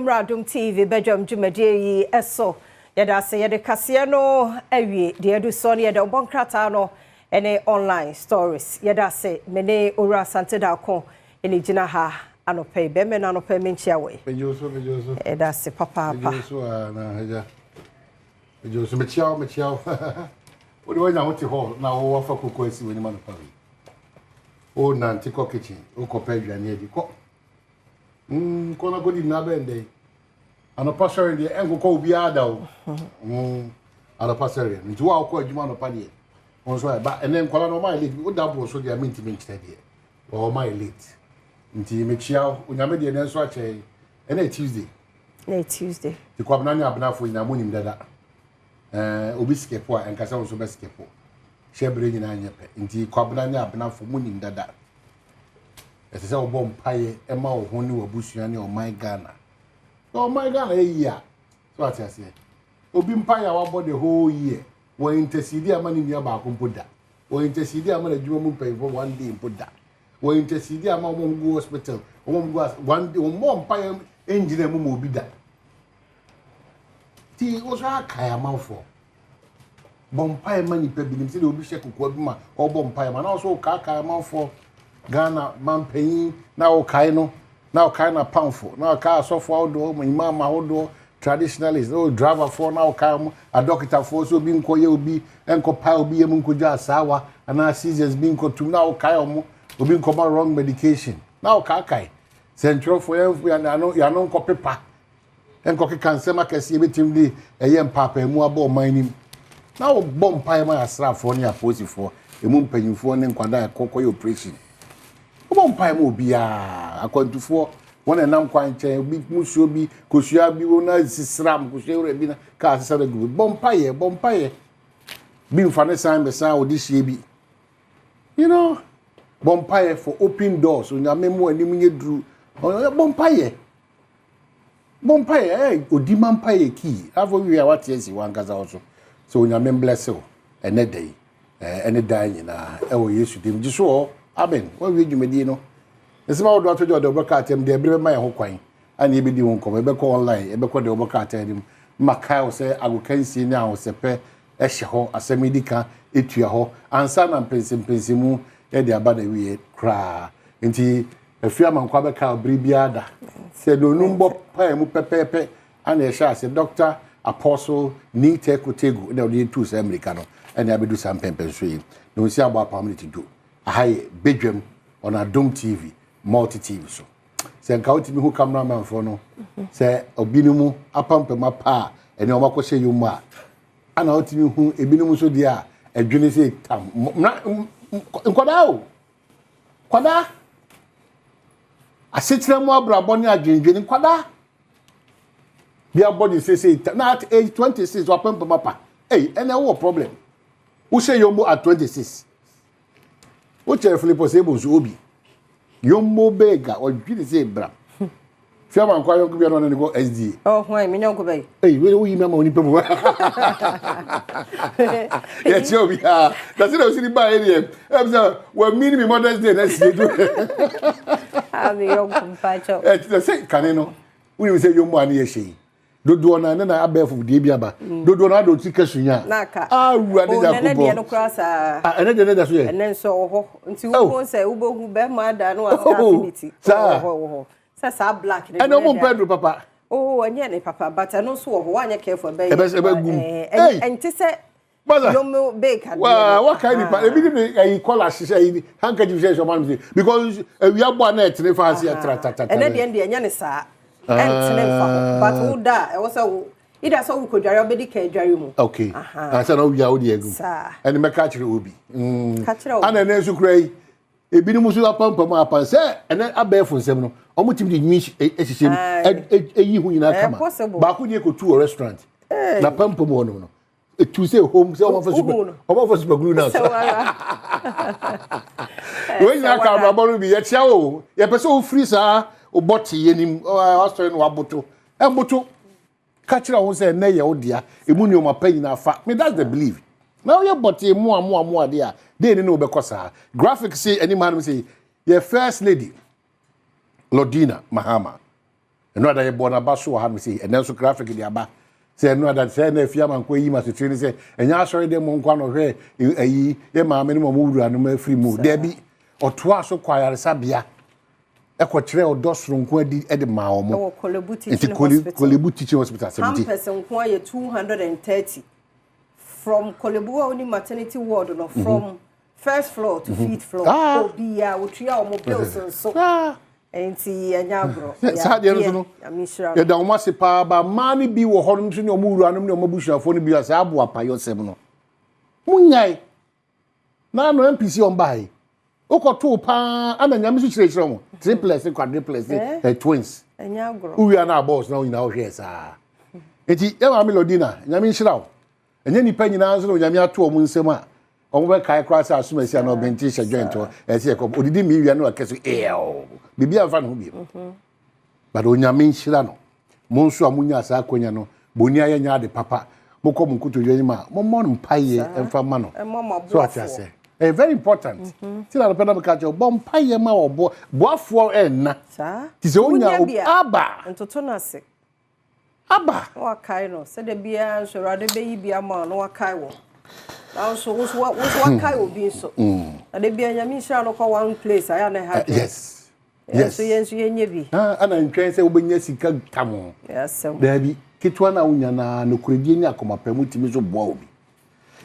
Mmra Adom TV badwam dwumadie yi so. Yɛda ase yɛde kaseɛ no awie deɛ adu soɔ no yɛde ɔbɔ nkrataa no ne online stories. Yɛda ase me ne Owura Asante Darko ne gyina ha anɔpa yi. Bɛmɛ no anɔpa yi menkyia wɔ yi. Megye wo so, megye wo so. Yɛda ase papaapa. Megye wo so a na agya. Megye wo so, mekyia wo, mekyia wo. Wode woanya ho te hɔ na wowafa koko asi w'anim anɔpa yi. Wonante kɔ kitchen, wokɔpɛ aduane adi kɔ. Kɔ na kɔdi nna bɛn dɛn. Anɔpa sɔre deɛ ɛnkokɔ obiara da o. Anɔpa sɔre no nti wo a wokɔ adwuma anɔpa deɛ wɔn nso ayɛ ba ɛnɛ nkwadaa no wɔn ayɛ late woda boro so deɛ mentumi nkyerɛ deɛ wɔn ayɛ late nti mekyia wo onyame deɛ nanso akyɛ ɛnɛ Tuesday. Ɛnɛ Tuesday. Ti kwabena ne abenafoɔ nyinaa mo nim dada. Ɛɛ obi sikepo a ɛnkasa wo nso bɛ sikepo. Hyɛ bere nyinaa nyɛ pɛ nti kwabena ne abenafoɔ mo nim dada. Ɛsɛ sɛ wobɔ mpaeɛ ma wo ho ne w'abusua ne ɔman Ghana. Na ɔman Ghana yɛ yie a, so ate aseɛ. Obi mpaeɛ a wabɔ the whole year, wɔ intercede ama ne nua baako mpo da. Wɔ intercede ama n'adwuma mu mpanyinfoɔ one day mpo da. Wɔ intercede ama wɔn a wɔgu hospital, wɔn a wɔgu as one day, wɔn mmɔ mpaeɛ ngyina mu ma obi da. Ti wo so akae amanfoɔ. Bɔ mpaeɛ ma nipa binom sɛdeɛ obi hyɛ kokoa bi ma ɔbɔ mpaeɛ ma na ɔso wokaakae amanfoɔ Ghana mampanyin na wokae no na wokae n'apamfo na wokae asɔfo ahodoɔ imam ahodoɔ traditionalist na driverfoɔ na wokae wɔn adɔkitafoɔ sɛ obi nkɔyɛ obi nkɔpae obi yam nkɔgya asaawa anaa scissors bi nkɔtum na wokae wɔn obi nkɔma wrong medication na wokaakae sɛntwerɛfoɔ yɛn ano yɛano nkɔpepa nkɔkeka nsɛm akɛseɛ bɛtumi de ɛyɛ mpaapaamu abɔ ɔman no mu na wɔbɔ mpaeɛ ma asraafoɔ ne apolisifoɔ ɛmu mpanyinfoɔ ne nkwadaa ɛkɔ kɔyɛ operation wɔbɔ mpaeɛ ma obiara akwantufoɔ wɔn ɛnam kwan nkyɛn obi musuo bi kosua bi wɔn asisram kosua wura bi na kaa sesa na gu bɔ mpaeɛ bɔ mpaeɛ bi nfa ne san bɛsan ɔde hyie bi you know bɔ mpaeɛ for open doors onyame mu anim nyɛ duru bɔ mpaeɛ. Bɔ mpaeɛ ɛ odi ma mpaeɛ kii afɔ wie a wate asi wankasa wo so sɛ onyame mblɛse wo ɛnɛ da yi ɛne daa nyinaa ɛwɔ Yesu dim gye so ɔ amen wawie dwumadie no nsɛm ahodoɔ ato gya ɔde ɔbɛka atɛm deɛ ɛbere bɛma yɛn ho kwan ana yɛbɛdi ho nkɔmmɔ yɛbɛkɔ online yɛbɛkɔ deɛ ɔbɛka atɛm anim ma kae wo sɛ agokansie ne ahosɛpɛ ɛhyɛ hɔ asɛm yi di ka ɛtua hɔ ansa na mpɛnsɛmpɛnsɛmu ɛde aba na wie koraa nti Afiri Amankwa bɛka bere biara da sɛ nonum bɔ pae mu pɛpɛɛpɛ ana ɛhyɛ ase Dr. Apostle Nii Teko Tegu na ɔde tuu saa mmirika no ɛna abɛdu saa mpɛmpɛnso yi na ɔsi abɔ apam ne ti du aha yɛ badwam on Adom TV Multi TV so sɛ nka wotumi hu cameramanfoɔ no sɛ obinom apampam apa a ɛne wɔn akɔhyɛ yom a ana wotumi hu ebinom nso deɛ a ɛdwene sɛ tam nkwadaa o Nkwadaa, asetena mu abrabɔ ne adwendwene nkwadaa bi abɔ ne sese na at age 26 wapempem apa ei ɛnna wowɔ problem wohyɛ yombo at 26 wokyerɛ Philip Osebo nso obi yombo bega ɔdwene sɛ bram Fi ama nkwa yɔnko bi a na ɔne ne kɔ SDA. Oh, hwan me yɔnko bɛyi. Ei, wei woyi mi ama onipa mu. Yɛkyerɛ obi ha. Na sɛ na osi ni ba yɛ deɛ, ɛm sɛ wɔamini mi Mother's Day na sie do. Ah, me yɔnko mpakyɛw. Ɛ sɛ kane no, wonim sɛ yɔmmu a ne yɛhyɛ yi. Dodoɔ no ne na abɛɛfo deɛ bi aba. Dodoɔ no adɔ ti ka sunya. N'aka. Awurade Oh, Nyankopɔn. nɛnɛ deɛ no koraa saa. Ah, ɛnɛ deɛ ne da so yɛ. Ɛnɛ nso wɔ hɔ. Nti wobɛhu sɛ wobɛhu bɛrima ada no asase ne ti. Saa. Wɔ hɔ wɔ hɔ. Sɛ saa black ne ɛna ɔmo mpɛ duro papa. Oh, ɛnyɛ ne papa but ɛno nso wɔ hɔ wanyɛ careful ɛbɛyɛ. Ɛbɛ ɛbɛ gum. Ɛɛ ɛnte sɛ. Basa. Yomo bake adeɛ. Waa waka nipa ebi ni mi ɛyi kɔla hyehyɛ ɛyi handkerchief hyehyɛ ɔmo anum si because ewia bɔ a na ɛtene fa ase ɛtra ta ta. Ɛnɛ deɛ deɛ ɛnyɛ ne saa. Ɛntene nfa hɔ but wo da a ɛwɔ sɛ wo ida sɛ wo kɔ dware ɔbɛdi kan dware mu. Okay. Ansa na owia wo deɛ egu. Saa. Ɛne mɛka akyerɛ obi. Ka kyerɛ obi. Ana ɛnɛ nso kura yi ebinom nso apampam apan sɛ ɛnɛ abɛɛfo nsɛm no wɔn tumi de nwi hyehyɛ mu eyi ho nyinaa kama baako deɛ kotu wɔ restaurant na pampam hɔ nom no etu sɛ hom sɛ wɔn afɔ super wɔn afɔ super glue na so wɔn nyinaa ka abrabɔ no bi yɛkyia o yɛpɛ sɛ ofiri saa ɔbɔ te yɛ nim asɔre no waboto ɛboto ka kyerɛ ho sɛ ɛnɛ yɛ wo dea emu nneɛma pa nyinaa fa me that's the belief na woyɛ bɔtee mu a mu a mu adeɛ a dee ne ne wobɛkɔ saa graphic se anim hanom sɛ yɛ first lady Lordina Mahama. Ɛno ada yɛbɔ n'aba so wɔ ha no sei. Ɛnɛ nso graphic de aba. Sɛ ɛno ada sɛ na afie amankɔ yi ma sotire ne sɛ ɛnyɛ asɔre dɛ mo nkwa na ɔhwɛ ayi yɛ maame no ma ɔmo wura no ma afiri mu. Dabi, ɔtoa so kɔ ayaresabea ɛkɔkyerɛ ɔdɔ soronko adi de maa wɔn. Ɛwɔ Korle Bu Teaching Hospital. Korle Bu Teaching Hospital asɛm ti. Pampers nko ayɛ 230 from Korle Bu a wɔne maternity ward no from first floor to fifth floor. Obiara otua wɔn bills nso. Nti ɛnyɛ agorɔ. Saa deɛ no so no yɛda wɔn ase paa ba mmaa no bi wɔ hɔ nom nso ne wɔn wuranom ne wɔn abusuafoɔ no bi a saa aboa payɔsɛm no munyae. Na ano NPC wɔn baa yi wokɔtoo paa ana nyame so kyerɛkyerɛ wɔn triplets ne quadruplets ne eh, twins. Wowia na abɔs na wo nyinaa wohwɛɛ saa. Nti yɛ maame Lodina nyame nhyira wo. Ɛnyɛ nipa nyinaa nso na onyame ato wɔn nsam a wɔn bɛkae koraa sɛ asom asi anaa ɔbɛnti hyɛ joint hɔ ɛsɛ yɛ kɔ odidi mi wia no akɛ so eew biribi amfa ne ho bio. But onyame nhyira no. Mo nso a monya saa akwanya no boni ayɛ nyɛ ade papa. Mokɔ mo nkotodwe anim a mommɔ no mpaeɛ mfa ma no. So ate ase. Ɛyɛ very important. Ti na pɛ na meka kyerɛ bɔ mpaeɛ ma ɔboa boafoɔ ɛnna. Ti sɛ onya aba. Ntoto no ase. Aba. Na wakae no sɛ da biara nso Awurade bɛyi bi ama na wakae wɔ. Na nso wo nso wakae obi nso. Na da biara Nyame nhyira no kɔ one place ayɛ na ɛha. Yes. Yes. Nso yɛn nso yɛnyɛ bi. Ah, ana ntwɛn sɛ wobɛnya sika tam. Yes. Daabi, ketewa na wonya na nokoredie ne akoma pɛ mu tumi so boa obi.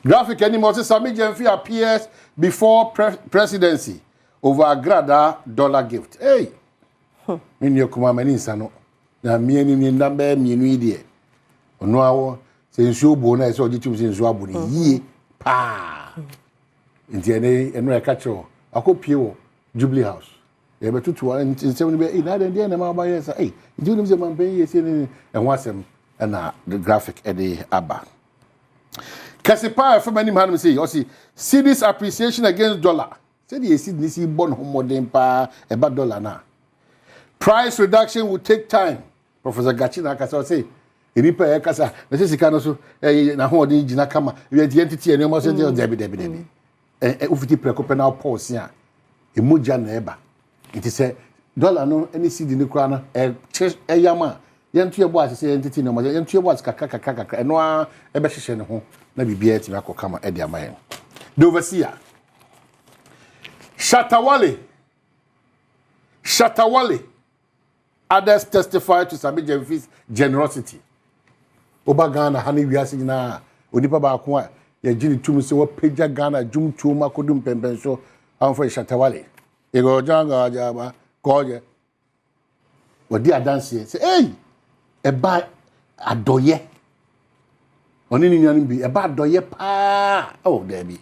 Graphic anim ɔse Sammy Gyamfi appears before presidency over Agrada dollar gift. Hey. Me nua kuma m'ani nsa no. Na mmea ni ne nna bɛyɛ mmienu yi deɛ ɔno awɔ sɛ nsuo bo na ɛsɛ ɔgye tum sɛ nsuo abo no yie paa. Nti ɛne ɛno ɛka kyerɛ wɔ akɔpie wɔ Jubilee House. Yɛbɛtoto nsɛm no bɛ ɛyi na adeɛ deɛ na ɛma ɔba yɛ sa ɛyi nti wonim sɛ mampanyin yɛ sie ne ɛho asɛm ɛna the graphic ɛde aba. Kɛse paa ɛfam anim hanom sɛ ɔsi cedis appreciation against dollar. Sɛdeɛ esi ne si bɔ ne ho mmɔden paa ɛba dollar na. Price reduction will take time. Professor Gachi na akasa ɔse nipa yɛ kasa na sɛ sika no so ɛyɛ n'ahoɔden gyina kama yɛn ti yɛn tete nneɛma so ɛdi dɛbi dɛbi dɛbi ɛ wofiti prɛko pɛ na ɔpɔɔse a emogya na ɛba nti sɛ dollar no ne cedi no koraa no ɛkyɛ ɛyam a yɛnto yɛ bɔ ase sɛ yɛn tete nneɛma yɛnto yɛ bɔ ase kakra kakra kakra ɛno ara ɛbɛhyehyɛ ne ho na biribiara atumi akɔ kama ɛde ama yɛn. The overseer Shatta Wale Shatta Wale others testify to Sammy Gyamfi's generosity. Oba Ghana ha ne wiase nyinaa onipa baako a yɛgye ne tum sɛ wapagya Ghana dwomtoɔ mu akɔdu mpɛmpɛnso ahomfo yɛ Shatta Wale. Ɛgɔgyagɔgyaba kɔɔgyɛ. Wɔde adanseɛ sɛ ei ɛba adɔyɛ ɔne ne nuanom bi ɛba adɔyɛ paa oh daabi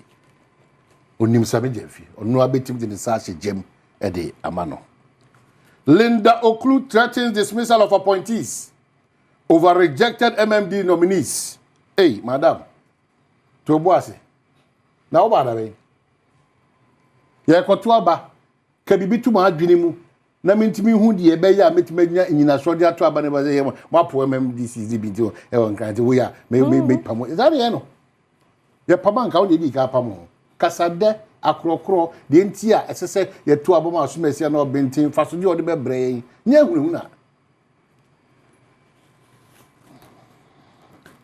onim Sammy Gyamfi ɔno abɛtumi de ne nsa ahyɛ gyam ɛde ama no. Linda Ocloo threatens dismissal of appointees over rejected MMD nominees. Hey, madam, to bo ase. Na wo ba da bɛn? Yɛkɔto aba ka biribi to m'adwene mu na mentumi hu deɛ ɛbɛyɛ a mɛtumi anya nnyinasoɔ de ato aba no ba sɛ yɛ moapo MMDC de bi nti ɛwɔ nkran nti woyɛ a mepam saa deɛ no yɛpam anka wo deɛ ɛdi ka apam ho kasadɛ akorɔkorɔ deɛ nti a ɛsɛ sɛ yɛto aba ma asom asia na ɔbɛnten fa so deɛ ɔde bɛbrɛ yɛn nyɛ ahunahuna.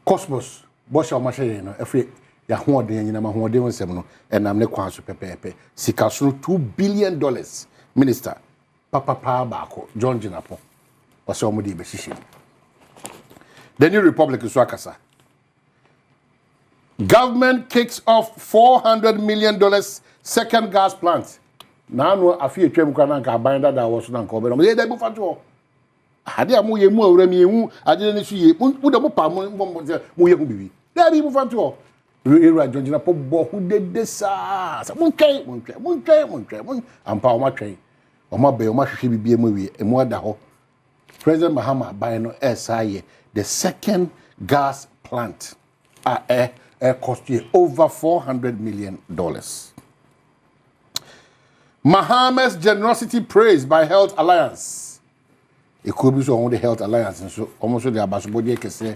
Cosmos bɔhyɛ a wɔahyɛ yɛn no ɛfiri yɛahoɔden anyinam ahoɔden ho nsɛm no ɛnam ne kwan so pɛpɛɛpɛ. Sikasono $2 billion minister papapaa baako John Jinapor ɔsɛ wɔn de bɛhyehyɛ mu. The New Republic nso akasa. Government kicks off $400 million second gas plant. Naano afi atwam kora na nka aban dada wɔ so na nka ɔbɛn ɔmo yɛ dɛ fa to hɔ. Ade a moyɛ mu awura mi ehu ade ne so yie mo de mo pa mo mo mo sɛ mo yɛ ho bibi. Dɛbi mo fa to hɔ. Ewura John Jinapor bɔ ho dede saa sɛ mo ntwɛn mo ntwɛn mo ntwɛn mo ntwɛn mo ampa wɔn atwɛn wɔn abɛn wɔn ahwehwɛ bibi mu awie emu ada hɔ. President Mahama aban no ɛsa yɛ the second gas plant a ɛ cost yɛ over $400 million. Mahama's generosity praised by Health Alliance. Ekuo bi nso a wɔn de Health Alliance nso wɔn nso de abasobɔdeɛ kɛseɛ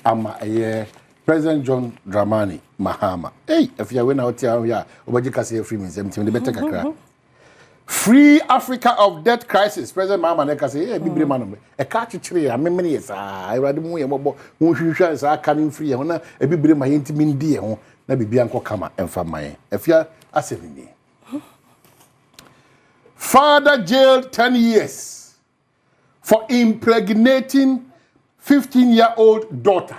ama ɛyɛ President John Dramani Mahama. Ei, afia wei na ɔte ahɔ a ɔbɛgye kaseɛ afiri mi nsam nti mede bɛtɛ kakra. Free Africa of debt crisis. President Mahama na ɛka sɛ yɛ bibire ma no ɛka akyekyere yɛ amemene yɛ saa. Awurade mu yɛ mmɔbɔ, ho nhwehwɛ saa aka no mfiri yɛn ho na ebibire ma yɛntumi ndi yɛn ho na biribi ankɔ kama ɛmfa ma yɛn. Afia, asɛm ni. Father jailed 10 years for impregnating 15-year-old daughter.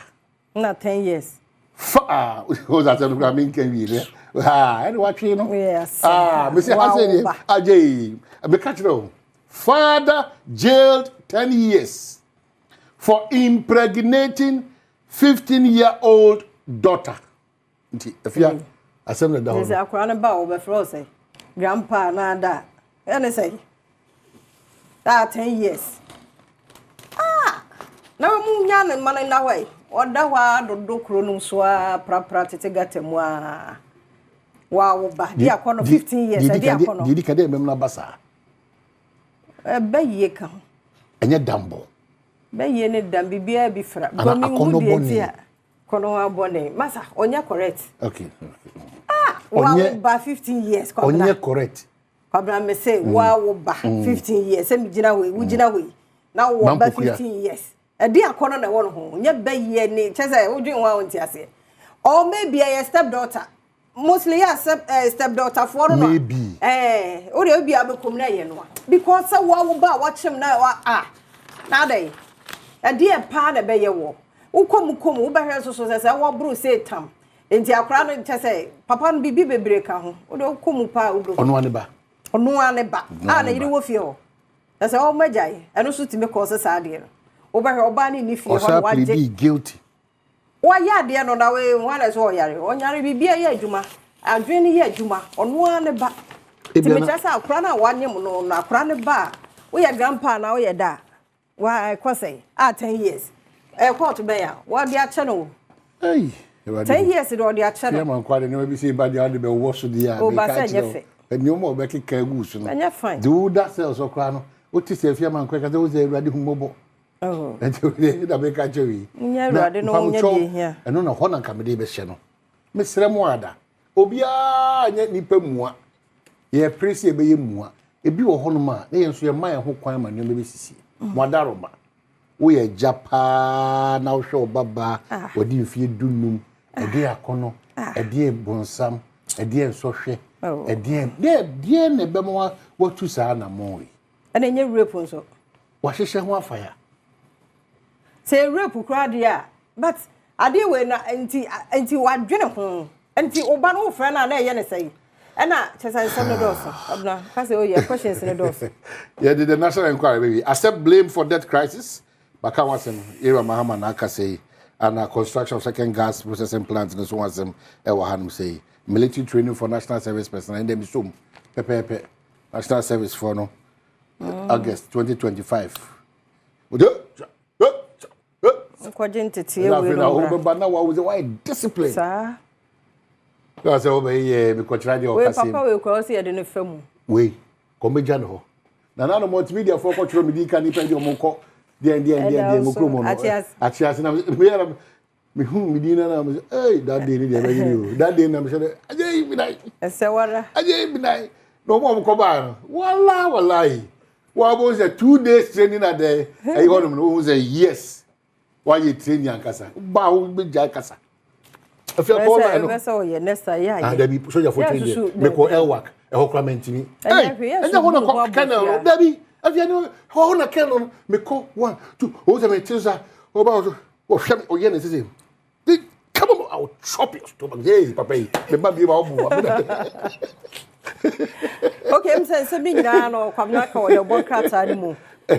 Na 10 years. Fa ah, o sa sɛ nukura mi nka wie dɛ. Ah, ɛna watwe no. Yes. Ah, mesi ha sɛ deɛ agye yi. Meka kyerɛ o. Father jailed 10 years for impregnating 15-year-old daughter. Nti afia, asɛm na da hɔ sɛ no. Akwaraa no ba a, wɔbɛfrɛ wo sɛ grandpa anaa da ɛne sɛ daa 10 years. Ah, na mu nya ne ma no nna hɔ yi, ɔda hɔ a dodo kuro no so a prapra tete gata mu a wawo ba di akɔ no 15 years ɛdi akɔ no. Deɛ di ka deɛ mɛm na ba saa. Ɛbɛ yie ka ho. Ɛnyɛ dambɔ. Bɛyie ne dam biribiara bi fra. Ana akɔnnɔ deɛ nti bɔne. A kɔnɔ ho abɔne masa ɔnyɛ correct. Okay. Wawo ba 15 years, Kwabena. Ɔnyɛ correct. Kwabena, me se wawo ba 15 years, sɛ megyina hɔ yi, wogyina hɔ yi na wowɔ ba Mampokua. 15 years, ɛde akɔnɔ na ɛwɔ no ho nyɛ bɛyie ne kyɛ sɛ wodwen ho a wonte aseɛ, or maybe ɛyɛ step daughter. Mostly yɛ step daughter foɔ no. Maybe. Wode obi a bɛkɔm na ɛyɛ no a, because sɛ woawo ba a wakyem na wa a na adɛn ɛdeɛ paa na ɛbɛyɛ wɔ wokɔ mu kɔ mu, wobɛhwɛ nso so sɛ wɔboro sɛ tam nti akwaraa no kyɛ sɛ papa no biribi bebree ka ho. Wode wokɔ mu paa, wobɛhu. Ɔno ane ba. Ɔno ara ne ba. Ɔno a ara na ne yere ba. wɔ fie hɔ na sɛ ɔmo agya yi, ɛno nso tumi kɔɔ sɛ saa adeɛ no, wobɛhwɛ ɔbaa ne ni fie hɔ na Ɔsan wagye plead guilty. Wayɛ adeɛ no na wei wɔn na sɛ ɔyare, ɔnyare, biribi yɛ adwuma, adwene no yɛ adwuma. Ɔno ara ne ba nti Ebia na- mekyerɛ sɛ akora no a wanyem no, akora no ba a woyɛ grandpa na woyɛ da a wa ɛkɔ sɛ a 10 years ɛyɛ court bɛn a wɔde akyɛ no o. Hey, Awurade. 10 years de ɔde akyɛ Fia no. ma nkwa de nneɛma bi sɛ ba deɛ ɔde bɛwɔ so deɛ a O, ba meka sɛ ɛnyɛ kyerɛ wo. fɛ. Nneɛma a ɔbɛkeka agu so no. Ɛnyɛ fine. De woda sɛ ɔsɔ koraa no, wote sɛ afia ma nkwa ka sɛ wo sɛ Awurade hu mmɔbɔ. Oh. Nti wode na meka kyerɛ wo yi. Nyɛ Awurade na ɔnyɛ mpamokyɛw, deɛ ehia. Ɛno na hɔ na nka mede bɛhyɛ no. Mesrɛ mo ada. Obiara nyɛ nipa mua. Yɛpere sɛ yɛbɛyɛ mua. Ebi wɔ hɔnom a na yɛn nso yɛma yɛn ho kwan ma nneɛma bɛsisi. Mo adaroma. Woyɛ agya paa na wohwɛ wo babaa wɔde mfie 15, ɛdeɛ akɔnɔ, ɛdeɛ bonsam, ɛdeɛ nsɔhwɛ, Oh. ɛdeɛ deɛ deɛ na ɛbɛma watu saa anammɔn yi. Ɛna ɛnyɛ rape nso. Wahyehyɛ ho afa ya. Sɛ rape koraa deɛ a, but adeɛ wei na nti wadwene ho nti ɔba no wofrɛ no a na ɛyɛ ne sɛ yi, ɛna kyɛ sɛ nsɛm no dɔɔso. Abena ka sɛ oyɛ questions no dɔɔso. Yɛde the National Enquirer baby accept blame for debt crisis baka ho asɛm. Yɛwura Mahama na aka sɛ yi ana construction of second gas processing plant no so ho asɛm ɛwɔ hanom sɛ yi. Military training for national service personnel, ɛndɛ mi som pɛpɛɛpɛ national service for no August 2025. Nkɔgye nteteɛ ɛna wei afei na no mmra. wobɛba na wawo sɛ wayɛ discipline saa. Na sɛ wobɛyɛ mekɔkyerɛ deɛ wei ɔka papa sɛm. Wei koraa ɔsɛ yɛde no fa mu. Wei kɔmɛgya ne hɔ na nanu multimedia fo kɔtwerɛ mi di ka nipa di ɔmo kɔ deɛ deɛ deɛ deɛ mo kurom no. Akye ase. Akye ase na me yɛrɛ me hu mi din na na me sɛ, "Hey, that day ni deɛ ɛbɛyɛ ni o." That day na me sɛ dɛ agye yi bi nan. Ɛsɛ wara. Agye yi bi nan na ɔmo a ɔmo kɔ baa no, wala wala yi wɔn abo sɛ 2 days training na dɛ ɛyi hɔ nom no, wɔn sɛ yes, wayɛ training ankasa ba a wɔn bɛ gya kasa efi akɔ ɔman no. Ɛbɛ sɛ ɔyɛ next time yɛ Ah, ayɛ. dabi, sojafo Yɛ training susu- deɛ mekɔ elwak ɛhɔ kora mɛntimi. Ɛnyɛ hwee, yɛ Ɛnyɛ hɔ na susu kɔ bu kɛnɛ no abofra. Dabi, afia ne hɔ na kɛnɛ no mekɔ one two owó sɛ mɛte sa ɔba wɔ so wɔhwɛ me ɔyɛ ne sese de, "Come on, I will chop your stomach." Hey, papa yi meba bie ma ɔbu wa. Okay, m sɛ nsɛm no nyinaa no Kwabena ka wɔde ɔbɔ nkrataa no mu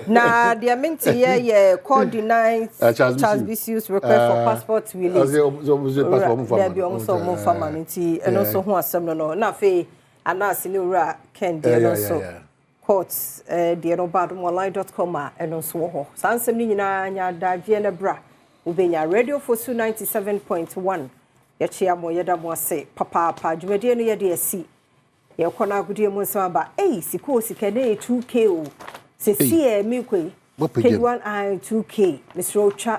na deɛ mente yɛ court denies Charles Charles Bissue. Bissue request for passport release. Ɔsɛ passport ɔmo fa ma Dabi, ɔmo sɛ ɔmo fa ma no nti ɛno nso ho asɛm no na afei anaase ne owura Ken deɛ no nso court deɛ no ba adomonline.com a ɛno nso wɔ hɔ. Saa nsɛm no nyinaa nya adagyeɛ no bra wobɛnya. Radio Fosu 97.1, yɛkyea mo, yɛda mo ase papaapa. Dwumadie no yɛde asi yɛkɔ no agodie mu nsɛm aba. Ei, sika o, sika ne yɛ 2K o. Sɛsi ɛ mekɔ yi Wapagya mu. K1 I 2K. Mesrɛ wotwa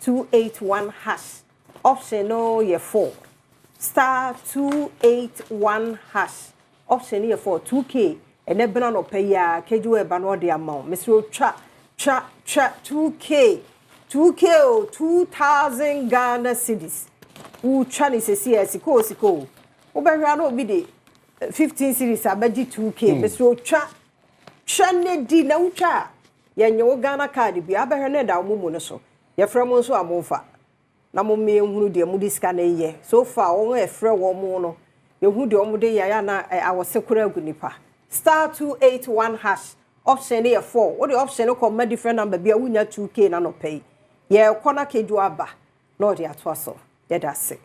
*281# option no yɛ 4, *281# option no yɛ 4, 2K. Ɛnɛ bena nɔpɛ yi a kejuwa ɛba na ɔde ama wo. Mesrɛ twa twa twa 2K 2K o, 2000 Ghana cedis. Wotwa ne sɛsi a, sika o, sika o. Wobɛhwɛ a na obi de 15 cedis abɛgye 2K. Mesrɛ twa twa ne di na wotwa a, yɛnyɛ wo Ghana Card bi abɛhwɛ ne da wo mu no so. Yɛfrɛ mo nso a, momfa na mo mmea deɛ mode sika no yɛ. So far, wɔn a ɛfrɛ wɔn mo no, yɛhu deɛ wɔn de yɛ ayɛ na awɔse kora agu nipa. *281#, option no yɛ 4. Wode option no kɔ ma different number bi a, wonya 2K na nɔpɛ yi. Yɛrekɔ na kedu aba na ɔde atoa so. Yɛda ase.